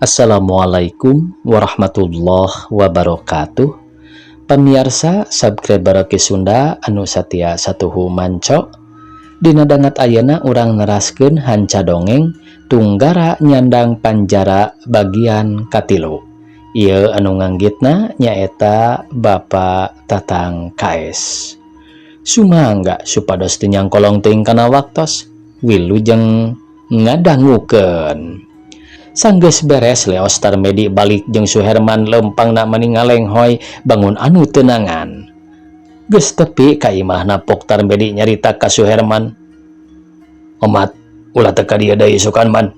Assalamualaikum warahmatullahi wabarakatuh. Pamiarsa subscriber Ki Sunda anu satia satuhu manco. Dina danget ayeuna urang neraskeun hanca dongeng Tunggara Nyandang Panjara bagian katilu. Ieu anu nganggitna nyaeta Bapak Tatang KS. Sumangga supados teu nyangkolong teuing kana waktos. Wilujeng ngadangukeun. Sanggeus beres leos Tarmedi balik jeung Suherman, lempangna mani ngalenghoy bangun anu tenangan. Geus tepi ka imahna, Pok Tarmedi nyarita ka Suherman. "Omat, ulah teu ka dieu deui isukan, Man.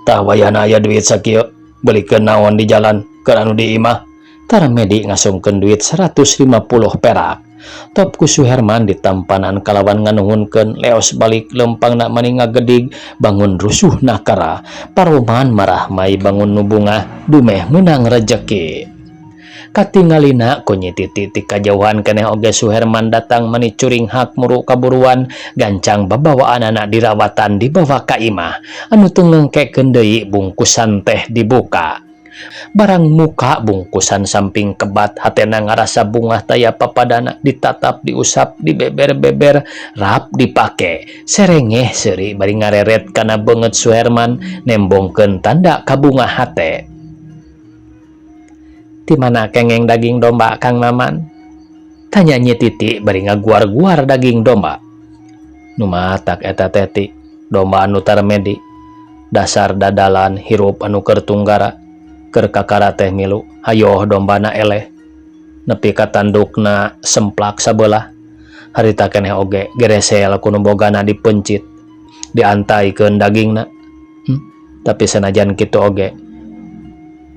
Tah, wayahna aya duit sakieu, belikeun naon di jalan keur anu di imah." Tarmedi ngasongkeun duit 150 perak. Top ku Suherman ditampanan kalawan nganuhunkeun. Leos balik, lempangna mani ngagedig bangun rusuh nakara. Paroman marahmai bangun nu bungah dumeh meunang rejeki. Katingalina ku Nyi Titi ti kajauhan keneh oge Suherman datang mani curinghak muru kaburuan gancang babawaanana dirawatan dibawa ka imah. Anu teu ngengkekeun deui, bungkusan teh dibuka. Barang muka bungkusan samping kebat, hatena ngarasa bungah taya papadana. Ditatap, diusap, dibeber-beber, rap dipake. Serengeh seuri bari ngareret kana beungeut Suherman nembongkeun tanda kabungah hate. "Ti mana kengeng daging domba, Kang Maman?" tanya Nyi Titi bari ngaguar-guar daging domba. "Nu matak eta teh ti domba anu Tarmedi. Dasar dadalan hirup anu keur tunggara. Keur kakara teh milu hayoh dombana eleh nepi ka tandukna semplak sabelah. Harita keneh oge geresel ku nu bogana dipencit, diantaikeun dagingna. Tapi sanajan kitu oge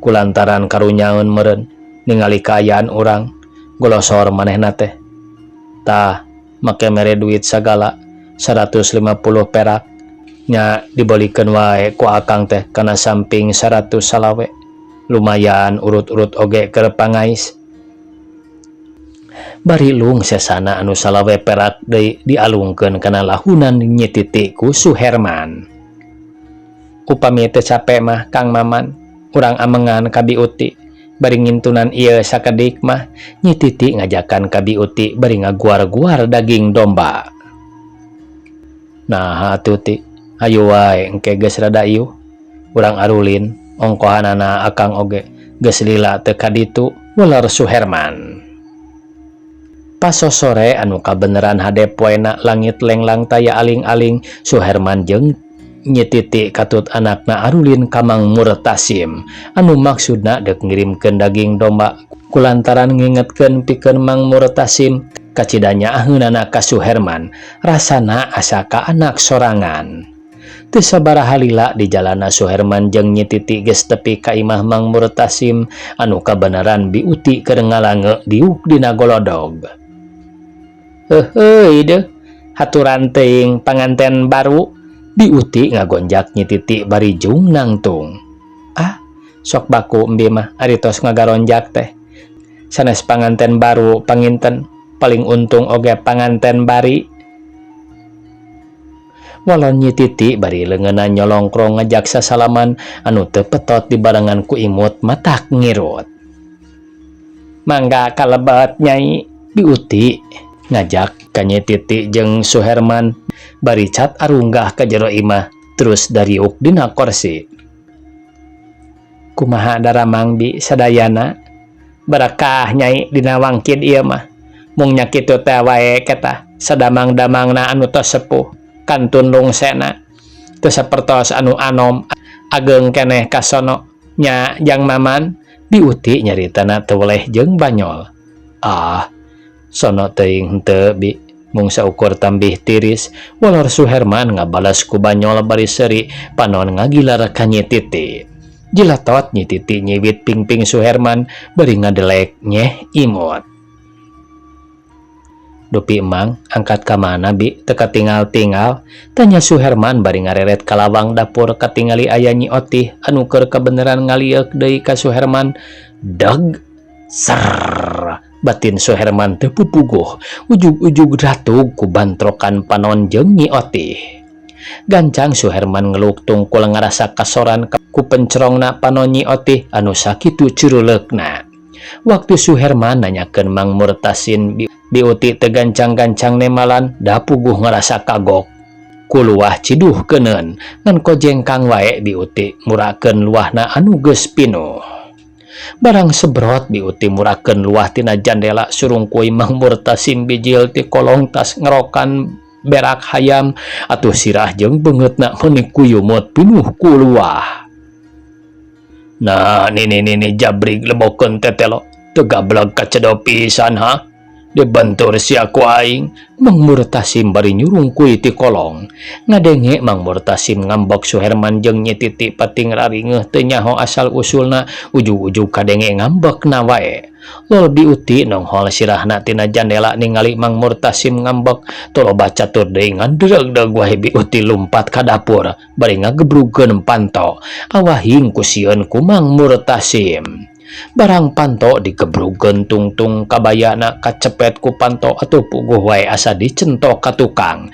kulantaran karunyaeun meureun ningali kaayaan urang golosor manehna teh. Tah, make mere duit sagala 150 perak nya, dibelikeun wae ku akang teh kana samping 125. Lumayan urut-urut oge keur pangais." Bari lung, sesana anu 25 perak deui dialungkeun kana lahunan Nyi Titi ku Suherman. "Upami teu cape mah, Kang Maman, urang amengan ka Bi Uti bari ngintunan ieu sakedik mah," Nyi Titi ngajakan ka Bi Uti bari ngaguar-guar daging domba. "Naha atuh, Ti? Hayu wae, engke geus rada iuh urang arulin, ongkohanana akang oge geus lila teu ka ditu," ular Suherman. Pasosore anu kabeneran hade poena, langit lenglang taya aling-aling, Suherman jeung Nyi Titi katut anakna arulin ka Mang Murtasim anu maksudna dek ngirimkeun daging domba kulantaran ngingetkeun pikeun Mang Murtasim kacida nyaaheunana ka Suherman, rasana asa ka anak sorangan. Teu sabaraha lila di jalana, Suherman jeung Nyi Titi geus tepi ka imah Mang Murtasim anu kabeneran Bi Uti keur ngalange diuk dina golodog. "Heuheuy deuh, haturan teuing panganten baru," Bi Uti ngagonjak Nyi Titi bari jung nangtung. "Ah, sok baku embi mah ari tos ngagaronjak teh. Sanes panganten baru panginten, paling untung oge panganten bari," walon Nyi Titi bari leungeunna nyolongkrong ngajak sasalaman anu teu petot dibarengan ku imut matak ngirut. "Mangga kalebet, Nyai," Bi Uti ngajak ka Nyi Titi jeung Suherman bari cat arunggah ka jero imah terus dariuk dina korsi. "Kumaha daramang, Bi, sadayana?" "Barakah, Nyai, dina wangkid ieu mah. Mung nya kitu teh wae ketah sadamang-damangna anu tos sepuh kantun lungsena teu sapertos anu anom, ageng keneh kasono nya, Jang Maman," Bi Uti nyaritana teu weleh jeung banyol. "Ah, sono teuing henteu, Bi, mung saukur tambih tiris," walor Suherman ngabalas ku banyol bari seuri panon ngagilar ka Nyi Titi. Jilatot Nyi Titi nyiwit pingping Suherman bari ngadelek nyeh imut. "Dupi Emang angkat ka mana, Bi, teu katingal-tingal?" tanya Suherman bari ngareret ka lawang dapur, katingali aya Nyi Otih anu keur kabeneran ngalieuk deui ka Suherman. Deg ser batin Suherman teu pupuguh, ujug-ujug ratug ku bantrokan panon jeung Nyi Otih. Gancang Suherman ngeluk tungkul ngarasa kasoran. Ku pencerongna panon Nyi Otih anu sakitu curuleukna. Waktu Suherman nanyakeun Mang Murtasin Bi Uti teu gancang-gancang nemalan da puguh ngarasa kagok. Ku luah ciduh keuneun ngan kojengkang wae Bi Uti murakeun luahna anu geus pinuh. Barang sebrot Bi Uti murakeun luah tina jandela surungkuy Mang Murtasim bijil ti kolong tas ngerokan berak hayam atuh sirah jeung beungeutna meuni kuyumut pinuh ku luah. Nah nini nini jabrig lebokeun tetelo teu gableg kacedo pisan ha dibentur sia ku aing Mang Murtasim bari nyurungkuy ti kolong. Ngadenge Mang Murtasim ngambek Suherman jeung Nyi Titi pating raringeuh teu nyaho asal usulna ujug-ujug kadenge ngambekna wae. Lol Bi Uti nonghol sirahna tina jandela ningali Mang Murtasim ngambek toloba catur deui ngan dereugdeug wae Bi Uti lumpat ka dapur bari ngagebrugkeun panto awahing ku sieun ku Mang Murtasim. Barang panto digebrugkeun tungtung kabayana kacepet ku panto atuh puguh wae asa dicentok ka tukang.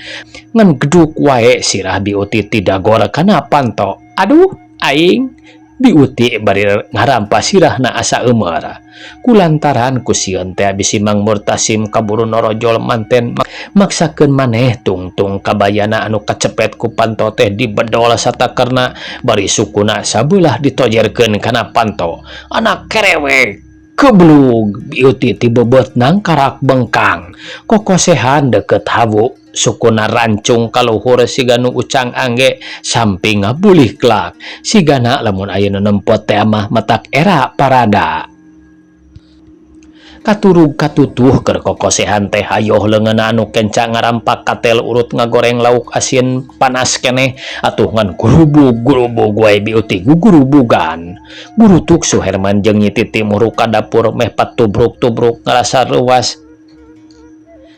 Ngan geduk wae sirah Bi Uti tidagor kana panto. Aduh aing! Bi Uti bari ngarampas sirahna asa eumeur. Kulantaran ku sieun teh bisi Mang Murtasim kaburu norojol manten maksakeun maneh tungtung kabayana anu kacepet ku panto teh dibedol satakerna bari sukuna sabelah ditojerkeun kana panto. Anak kerewek geblug Bi Uti tibeubeut nangkarak bengkang. Kokosehan deukeut hawu sukuna rancung kaluhur siga nu ucang angge samping ngabuliklak sigana lamun aya nu nempot teh mah matak era parada. Katurug katutuh keur kokosehan teh hayoh leungeunna anu kenca ngarampak katel urut ngagoreng lauk asin panas keneh atuh ngan gurubug-gurubug wae Bi Uti gugurubugan. Gurutuk Suherman jeung Nyi Titi muruk ka dapur meh patubruk-tubruk ngarasa reuwas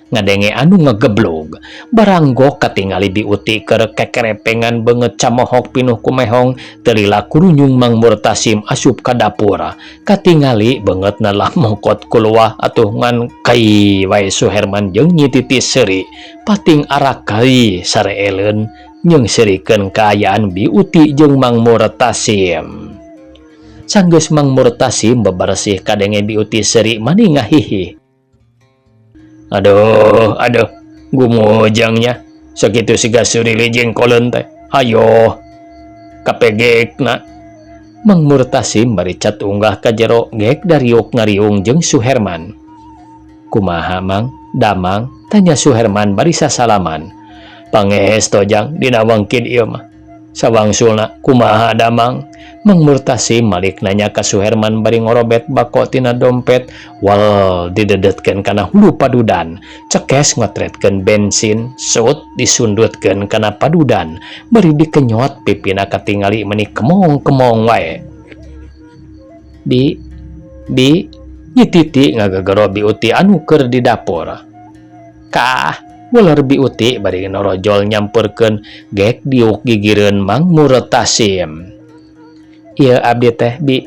ngadenge anu ngegeblug. Baranggok katingali Bi Uti keur kekerepengan beungeut camohok pinuh ku mehong teu lila kurunyung Mang Murtasim asup ka dapur. Katingali beungeutna lamokot ku luah atuh ngan kai wae Suherman jeung Nyi Titi seuri pating arakai sareeleun nyeungseurikeun kaayaan Bi Uti jeung Mang Murtasim. Sanggeus Mang Murtasim bebersih kadenge Bi Uti seuri mani ngahihih. Aduh, aduh, gumujangnya sakitu siga surili jengkoleun teh. Hayoh, kapegekna. Mang Murtasim bari cat unggah ka jero gek dariuk ngariung jeung Suherman. Kumaha Mang? Damang? Tanya Suherman bari sasalaman. Pangesto jang dina wangkid ieu mah. Sawangsulna kumaha damang? Mang Murtasim malik nanya ka Suherman bari ngorobet bako tina dompet wal didedetkeun kana hulu padudan cekes ngotretkeun bensin sut disundutkeun kana padudan bari dikenyot pipina katingali meuni kemong-kemong wae. Bi bi Nyi Titi ngagegero Bi Uti anu keur di dapur. Kah Ular Bi Uti bari norojol nyamperkeun gek diuk gigireun Mang Murtasim. Ieu abdi teh Bi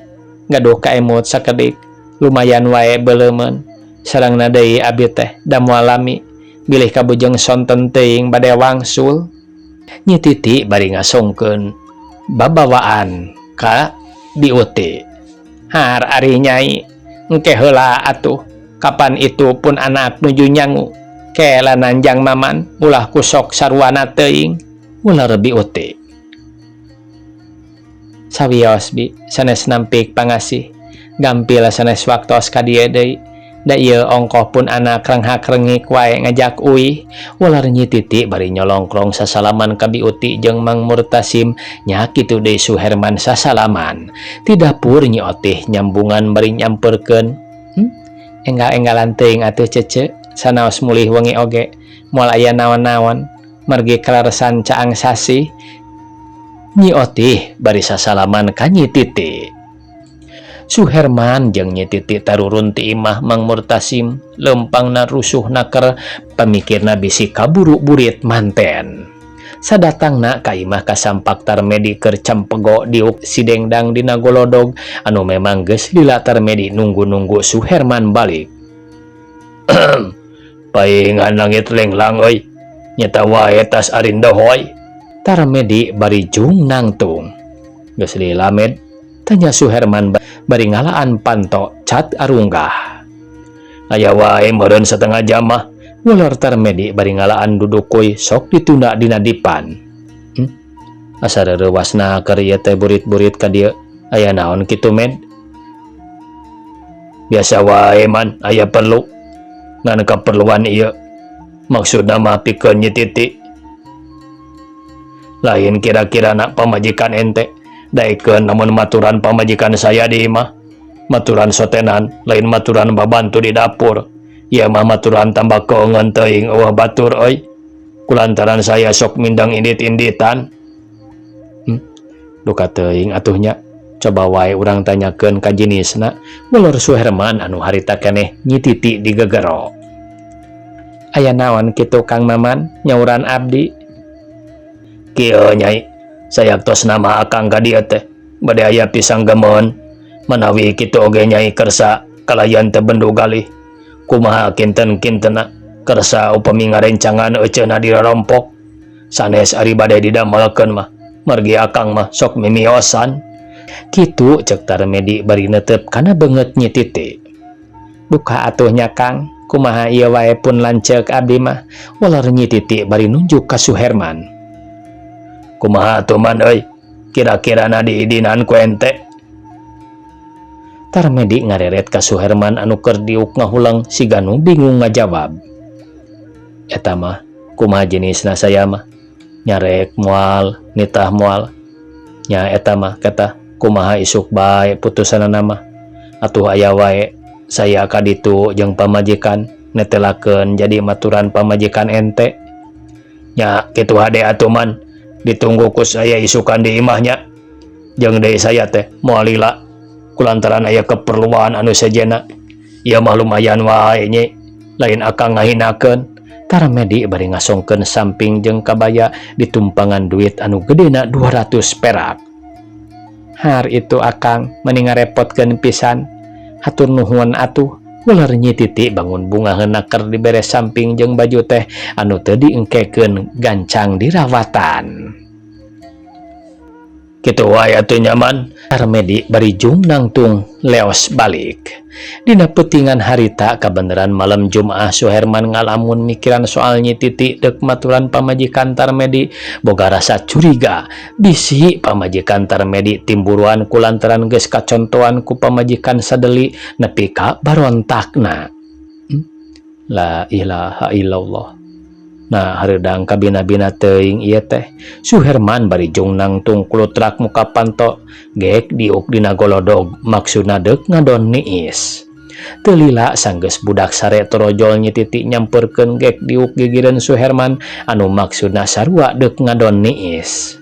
gaduh kaemut sakedik lumayan wae beuleumeun sarengna deui abdi teh da moal lami bilih kabujeng sonten teuing bade wangsul. Nyi Titi bari ngasongkeun babawaan ka Bi Uti. Har ari nyai engke heula atuh kapan itu pun anak nuju nyangu kela nanjang maman ulah kusok sarwana teuing ular Bi Uti. Sawios Bi sanes nampik pangasih gampil sanes waktos ka dieu deui da ieu ongkoh pun anak renghak-rengik wae ngajak uih ular Nyi Titi bari nyolongkrong sasalaman ka Bi Uti jeung Mang Murtasim nya kitu deui Suherman sasalaman. Ti dapur Nyi Otih nyambungan bari nyamperkeun enggal-enggalan teuing atuh cece sanaos mulih wengi oge moal aya naon-naon margi kaleresan caang sasih. Nyi Otih bari sasalaman ka Nyi Titi. Suherman jeung Nyi Titi tarurun ti imah Mang Murtasim leumpangna rusuh naker pamikirna bisi kaburu burit manten. Sadatangna ka imah kasampak Tarmedi keur campego diuk sidengdang dina golodog anu memang geus lila Tarmedi nunggu-nunggu Suherman balik. Paingan langit lenglang euy nyata wae tas arindohoy. Tarmedi bari jung nangtung. Geus lila, Med? Tanya Suherman bari ngalaan panto cat arunggah. Aya wae meureun satengah jam mah, welor Tarmedi bari ngalaan dudukuy sok ditunda dina dipan. Asa reuwasna keur ieu teh burit-burit ka dieu. Aya naon kitu, Med? Biasa wae, Man, aya perlu. Ngan keperluan ieu. Maksudna mah pikeun Nyi Titi. Lain kira-kira nak pamajikan ente. Daekeun namun maturan pamajikan saya di imah. Maturan sotenan, lain maturan babantu di dapur. Ieu mah maturan tambah keungeun teuing euweuh batur euy. Kulantaran saya sok mindeng indit-inditan. Duka teuing atuh nya. Coba wae urang tanyakeun ka jinisna, welor Suherman anu harita keneh Nyi Titi di gegero. Aya naon kitu, Kang Maman? Nyauran abdi. Kieu, Nyai, sayaktosna mah akang ka dieu teh bade aya pisanggemeun. Manawi kitu oge Nyai kersa kalayan teu bendu galih. Kumaha kinten-kintena kersa upami ngarencangan euceuna dirorompok. Sanes ari bade didamelkeun mah, margi akang mah sok mimiosan. Kitu cek Tarmedi bari netep kana beungeut Nyi Titi. Duka atuh nya, Kang, kumaha ieu wae pun lanceuk abdi mah, welor Nyi Titi bari nunjuk ka Suherman. Kumaha atuh, Man euy? Kira-kirana diidinan ku ente? Tarmedi ngareret ka Suherman anu keur diuk ngahuleng siga nu bingung ngajawab. Eta mah kumaha jenisna saya mah? Nyarek moal, nitah moal. Nya eta mah kata kumaha isuk bae putusanana mah. Atuh aya wae saya ka ditu jeung pamajikan netelakeun jadi maturan pamajikan ente. Nya kitu hade atuh, Man. Ditunggu ku saya isukan di imahnya. Jeung deui saya teh moal lila kulantaran aya keperluan anu sejenna. Ieu mah lumayan wae, Nyi. Lain akang ngahinakeun. Tarmedi bari ngasongkeun samping jeung kabaya ditumpangan duit anu gedena 200 perak. Har itu akang meni ngarepotkeun pisan. Hatur nuhun atuh. Welor Nyi Titi bangun bungaheun keur dibere samping jeung baju teh anu teu diengkekeun gancang dirawatan. Kitu wae atuh nya, Man. Tarmedi bari jung nangtung leos balik. Dina peutingan harita kabeneran malam Jumaah Suherman ngalamun mikiran soal Nyi Titi deuk maturan pamajikan Tarmedi boga rasa curiga bisi pamajikan Tarmedi timburuan kulantaran geus kacontoan ku pamajikan sadeli nepi ka barontakna. La ilaha illallah. Nah, hareudang kabina-bina teuing ieu teh. Suherman bari jung nangtung kulutrak muka panto gek diuk dina golodog maksudna deuk ngadon niis. Teu lila sanggeus budak sare torojol Nyi Titi nyamperkeun gek diuk gigireun Suherman anu maksudna sarua deuk ngadon niis.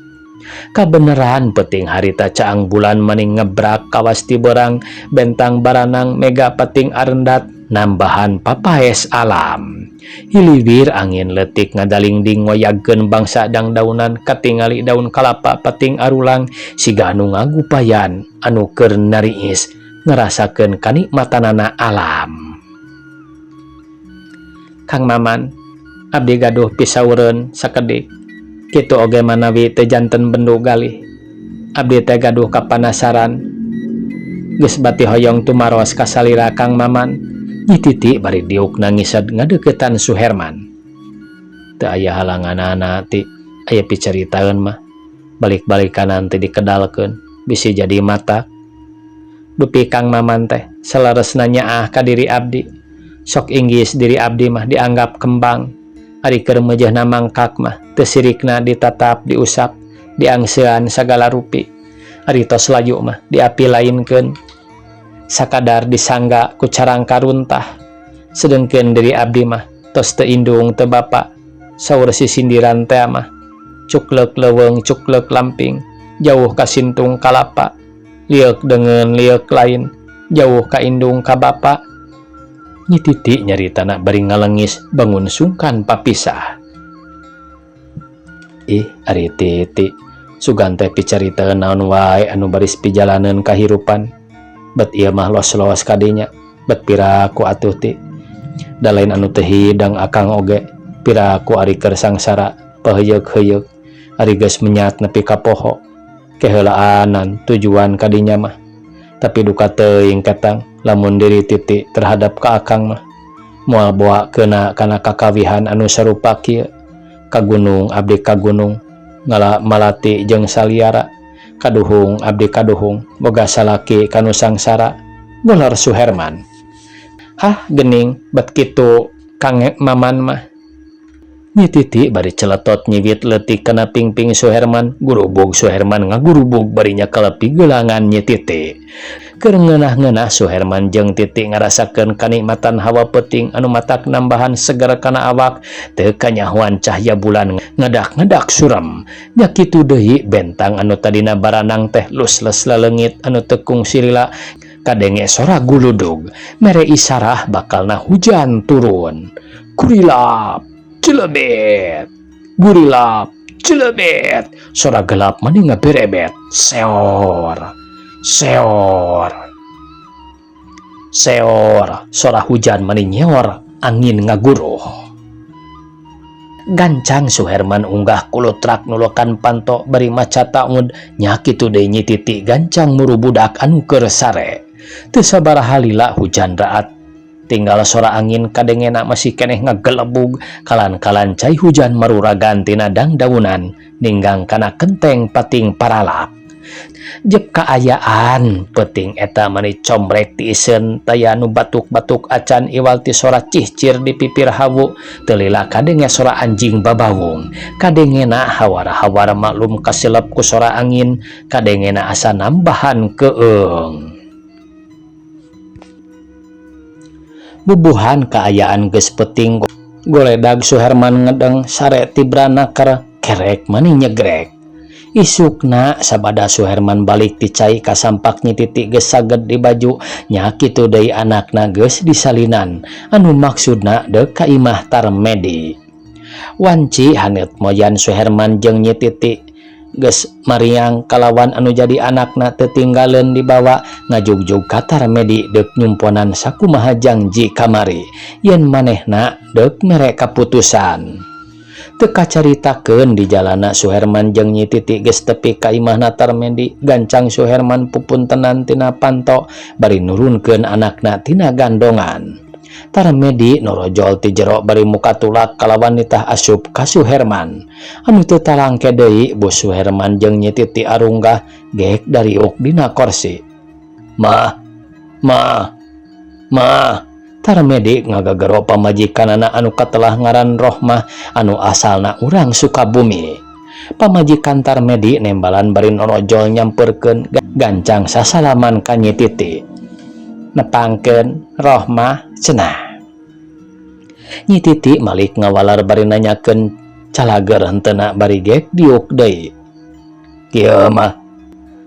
Kabeneran peuting harita caang bulan maning ngebrak kawas ti beurang bentang baranang mega pating arendat nambahan papaes alam. Hiliwir angin leutik ngadalingding ngoyagkeun bangsa dangdaunan katingali daun kalapa pating arulang siga anu ngagupayan anu keur nariis ngarasakeun kanikmatanana alam. Kang Maman, abdi gaduh pisaureun sakedik. Kitu oge manawi teu janten bendu galih. Abdi teh gaduh kapanasaran. Geus bati hoyong tumaros ka salira, Kang Maman. Nyi Titi bari diuk nangised ngadeuketan Suherman. Teu aya halanganana ti aya picaritaeun mah. Balik-balik kanan teh dikedalkeun bisi jadi mata. Dupi Kang Maman teh saleresna nyaah ka diri abdi. Sok inggis diri abdi mah dianggap kembang. Ari keur meujeuhna mangkak mah teu sirikna ditatap diusap diangsean sagala rupi. Ari tos layu mah diapi lainkeun. Sakadar disangga ku carangka runtah. Sedengkeun diri abdi mah tos teu indung teu bapa. Saur sisindiran teh mah cuklek leuweung cuklek lamping jauh ka sintung kalapa lieuk deungeun lieuk lain jauh ka indung ka bapa. Nyi Titi nyaritana bari ngalengis bangun sungkan papisah. Ih, ari Titi sugan teh picaritaeun naon wae anu baris pijalaneun kahirupan. Bet ieu mah los-los kadinya bet piraku atuh ti. Da lain anu teu hidang akang oge piraku ari keur sangsara paheuyeuk-heuyeuk ari geus menyat nepi ka poho. Keheulaanan tujuan ka dinya mah. Tapi duka teuing ketang lamun diri Titi terhadap ka akang mah. Moal boa keuna kana kakawihan anu sarupa kieu. Ka gunung abdi ka gunung ngala malati jeung saliara. Kaduhung abdi kaduhung boga salaki kanu sangsara. Goler Suherman. Hah gening bet kitu Kang Maman mah. Nyi Titi bari celetot nyiwit leutik kana pingping Suherman, gurubug Suherman ngagurubug bari nyekel pigelangan Nyi Titi. Keur ngeunah-ngeunah Suherman jeung Titi ngarasakeun kanikmatan hawa peuting anu matak nambahan seger kana awak, teu kanyahoan cahya bulan ngedak-ngedak suram. Nya kitu deui bentang anu tadina baranang teh lusles laleungit anu teu kungsi lila kadenge sora guludug, mere isarah bakalna hujan turun. Kurilap cilebet, gurilap cilebet, sora gelap mani ngaberebet, seor seor seor, sora hujan mani nyeor, angin ngaguruh. Gancang Suherman unggah kulutrak nulokan panto bari maca taud, nya kitu deui Nyi Titi gancang muru budak anu keur sare. Teu sabaraha lila hujan raat, tinggal sora angin kadengena masih keneh ngagelebug, kalan-kalan cai hujan maruragan tina dangdaunan ninggang kana kenteng pating paralap. Jep kaayaan peuting eta mani combrek tiiseun, taya nu batuk-batuk acan iwal ti sora cihcir di pipir hawu. Teu lila kadenge sora anjing babawung, kadengena hawara-hawara maklum kasilep ku sora angin, kadengena asa nambahan keung. Bubuhan kaayaan geus peuting goledag Suherman ngedeng sare tibra naker kerek mani nyegrek. Isukna sabada Suherman balik ti cai kasampak Nyi Titi geus saged di baju, nya kitu deui anakna geus disalinan anu maksudna deuk ka imah Tarmedi. Wanci haneut moyan Suherman jeung Nyi Titi geus mariang kalawan anu jadi anakna teu tinggaleun dibawa ngajugjug ka Tarmedi deuk nyumponan sakumaha jangji kamari yen manehna deuk mere kaputusan. Teu kacaritakeun di jalana Suherman jeung Nyi Titi geus tepi ka imahna Tarmedi, gancang Suherman pupuntenan tina panto bari nurunkeun anakna tina gandongan. Tarmedi norojol ti jero bari muka tulak kalawan nitah asup ka Suherman. Anu teu talangke deui Bu Suherman jeung Nyi Titi arunggah gek dariuk dina korsi. Ma, ma, ma. Tarmedi ngagagero pamajikanana anu katelah ngaran Rohmah anu asalna urang Sukabumi. Pamajikan Tarmedi nembalan bari norojol nyamperkeun gancang sasalaman ka Nyi Titi. Nepangkeun Rohmah cenah. Nyi Titi malik ngawalar bari nanyakeun calager henteuna bari gek diuk deui. Kieu mah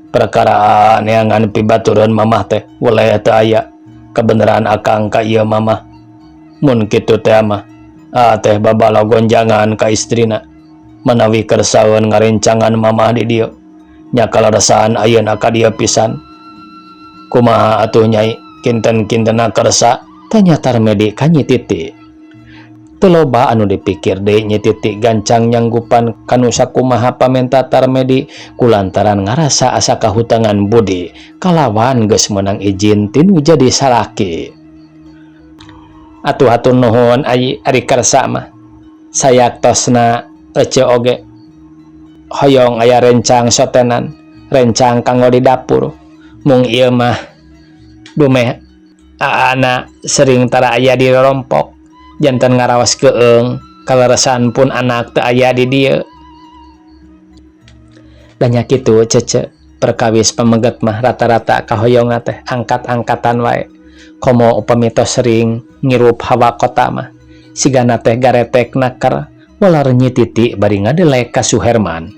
perkara neangan pibatureun mamah teh weleh teu aya. Kebenaran akang ka ieu mamah. Mun kitu teh mah teh babala gonjangan ka istrina. Manawi kersaeun ngarencangan mamah di dieu. Nya kaleresan ayeuna ka dieu pisan. Kumaha atuh nyai kinten-kintena kersa? Tanya Tarmedi ka Nyi Titi. Teu loba anu dipikir deui Nyi Titi gancang nyanggupan kanu sakumaha pamenta Tarmedi kulantaran ngarasa asa kahutangan budi kalawan geus meunang izin tinu jadi salaki. Atuh hatur nuhun ai ari kersa mah. Sayaktosna ece oge hoyong aya rencang sotenan, rencang kanggo di dapur. Mung ieu mah dumeh aana sering tara aya di rorompok. Janten ngaraos keung kaleresan pun anak teu aya di dieu. Da nya kitu cece perkawis pameget mah rata-rata kahoyongna teh angkat-angkatan wae. Komo upami tos sering ngirup hawa kota mah sigana teh garetek naker walar Nyi Titi bari ngadelek ka Suherman.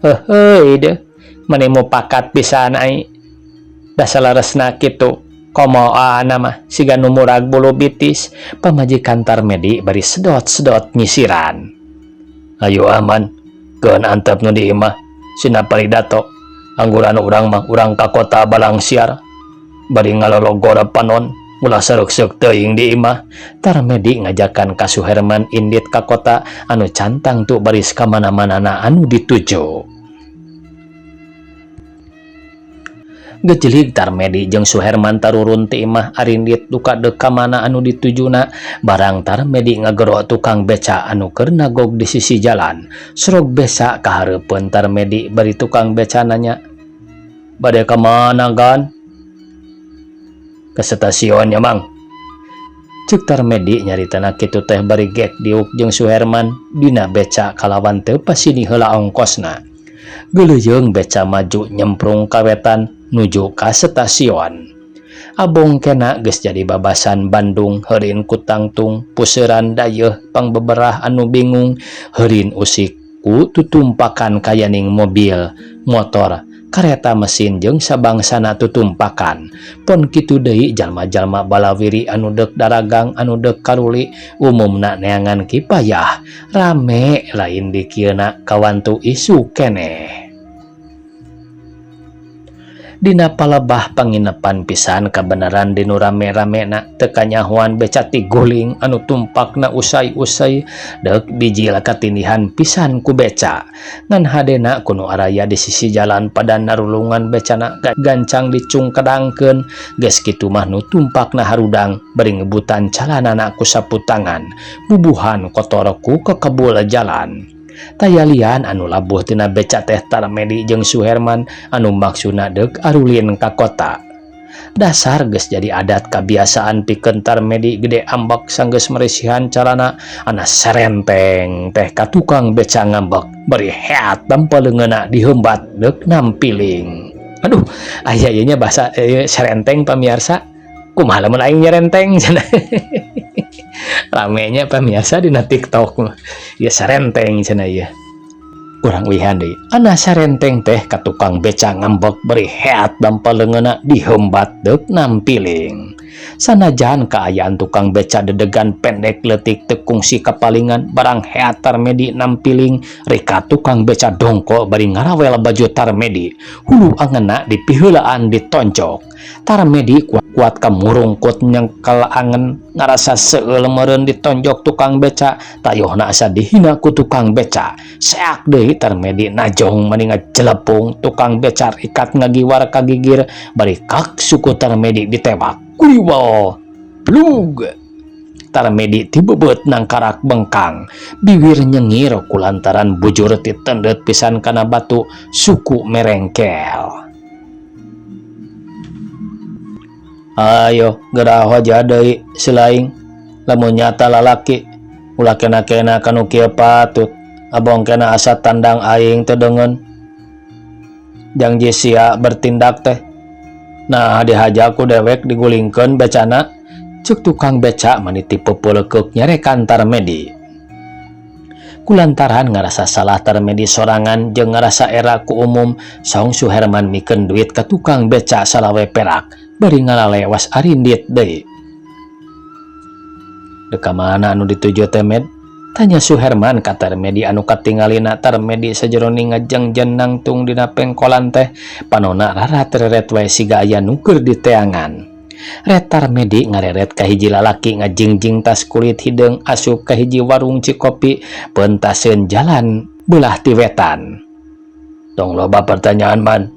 Heuheuy deuh mani mupakat pisan ai. Da saleresna kitu komo aana mah siga nu murag bulu bitis. Pamajikan Tarmedi bari sedot-sedot nyisiran. Ayo aman keun antep nu di imah sina paridato. Angguran urang mah urang ka kota Balangsiar bari ngalologor panon ulah sereuk-seuk teuing di imah. Tarmedi ngajakan ka Suherman indit ka kota anu cantang tu baris ka mana-manana anu dituju. Gejelig Tarmedi jeung Suherman tarurun ti imah arindit duka deuk ka mana anu ditujuna. Barang Tarmedi ngagero tukang beca anu keur nagog di sisi jalan. Sorog beca ka hareupeun Tarmedi bari tukang beca nanya, "Bade ka mana gan?" "Ke stasiun ya, Mang." Cek Tarmedi nyaritana kitu teh bari gek diuk jeung Suherman dina beca kalawan teu pasini heula ongkosna. Geuleuyeung beca maju nyemprung ka wetan nuju ka stasiun. Abongkena geus jadi babasan Bandung heurin ku tangtung puseuran dayeuh pangbeberah anu bingung heurin usik ku tutumpakan kayaning mobil, motor, kareta mesin jeung sabangsana tutumpakan. Pon kitu deui jalma-jalma balawiri anu deuk daragang anu deuk karuli umumna neangan kipayah rame lain dikieuna kawantu isuk keneh. Dina palebah panginepan pisan kabeneran dinu rame-ramena teu kanyahoan beca tiguling anu tumpakna usai-usai deuk bijil katindihan pisan ku beca. Ngan hadena ku nu araya di sisi jalan pada narulungan becana gancang dicungkedangkeun geus kitu mah nu tumpakna harudang bari ngebutan calanana ku sapu tangan bubuhan kotor ku kekebul jalan. Taya lian anu labuh tina beca teh Tarmedi jeung Suherman anu maksudna deuk arulin ka kota. Dasar geus jadi adat kabiasaan pikeun Tarmedi gede ambek sanggeus meresihan calana ana serenteng teh ka tukang beca ngambek bari heat dampa leungeunna dihembat deuk nampiling. Aduh, aya ieu nya bahasa serenteng pamiarsa. Kumaha lamun aing nyerenteng cenah. Ramenya pamiarsa dina TikTok mah. Ya sarenteng cenah ieu. Kurang uihan deui. Ana sarenteng teh ka tukang beca ngambek bari heat dampa leungeunna dihembat deuk nampiling. Sanajan kaayaan tukang beca dedegan pendek leutik teu kungsi kapalingan barang heat Tarmedi nampiling rika tukang beca dongko bari ngarawel baju Tarmedi. Hulu angeunna dipiheulaan ditonjok. Tarmedi kuat kamurungkut nyengkel angen ngarasa seueul meureun ditonjok tukang beca tayohna asa dihina ku tukang beca. Seak deui Tarmedi najong mani ngajelepung tukang beca rikat ngagiwar ka gigir bari kak suku Tarmedi ditewak. Kuriwal plug. Tarmedi tibebeut nangkarak bengkang biwir nyengir kulantaran bujur titendeut pisan kana batu suku merengkel. Ayo geura hoja deui selaing lamun nyata lalaki ulah kena-kena kanu kieu patut abong kena asa tandang aing teu deungeun jang sia bertindak teh. Nah dihaja ku dewek digulingkeun becana cek tukang beca mani tipe peuleukeup nyarekan Tarmedi. Kulantaran ngarasa salah Tarmedi sorangan jeung ngarasa era ku umum saung Suherman mikeun duit ka tukang beca salawe perak bari ngalalewas arindit deui. Dek ka mana anu dituju teh Med? Tanya Suherman ka Tarmedi anu katingalina Tarmedi sajeroning ngajengjen nangtung dina pengkolan teh panona rarat-reret wae siga aya nu keur diteangan. Ret Tarmedi ngareret ka hiji lalaki ngajingjing tas kulit hideung asup ka hiji warung cikopi peuntaseun jalan beulah ti wetan. Tong loba pertanyaan man.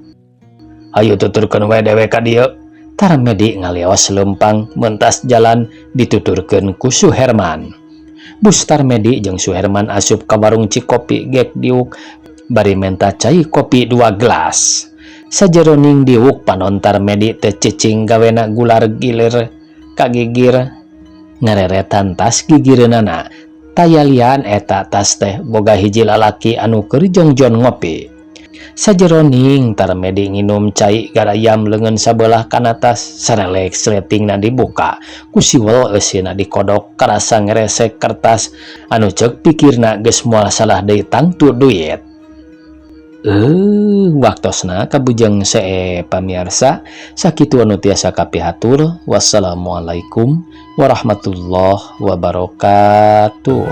Hayu tuturkeun we dewe ka dieu. Tarmedi ngalios leumpang mentas jalan dituturkeun ku Suherman. Bus Tarmedi jeung Suherman asup ka warung cikopi gek diuk bari menta cai kopi 2 gelas. Sajeroning diuk panon Tarmedi teh cicing gawena gular gilir kagigir ngareretan tas gigireunana. Tayalian eta tas teh boga hiji lalaki anu keur jongjon ngopi. Sajeroning Tarmedi nginum cai garayam leungeun sabelah kana tas sarelek sletingna dibuka ku siwel eusina dikodok karasa ngeresek kertas anu ceuk pikirna geus moal salah deui tangtu duit. Waktosna kabujeng see pamiarsa sakitu anu tiasa kapihatur. Wassalamualaikum warahmatullahi wabarakatuh.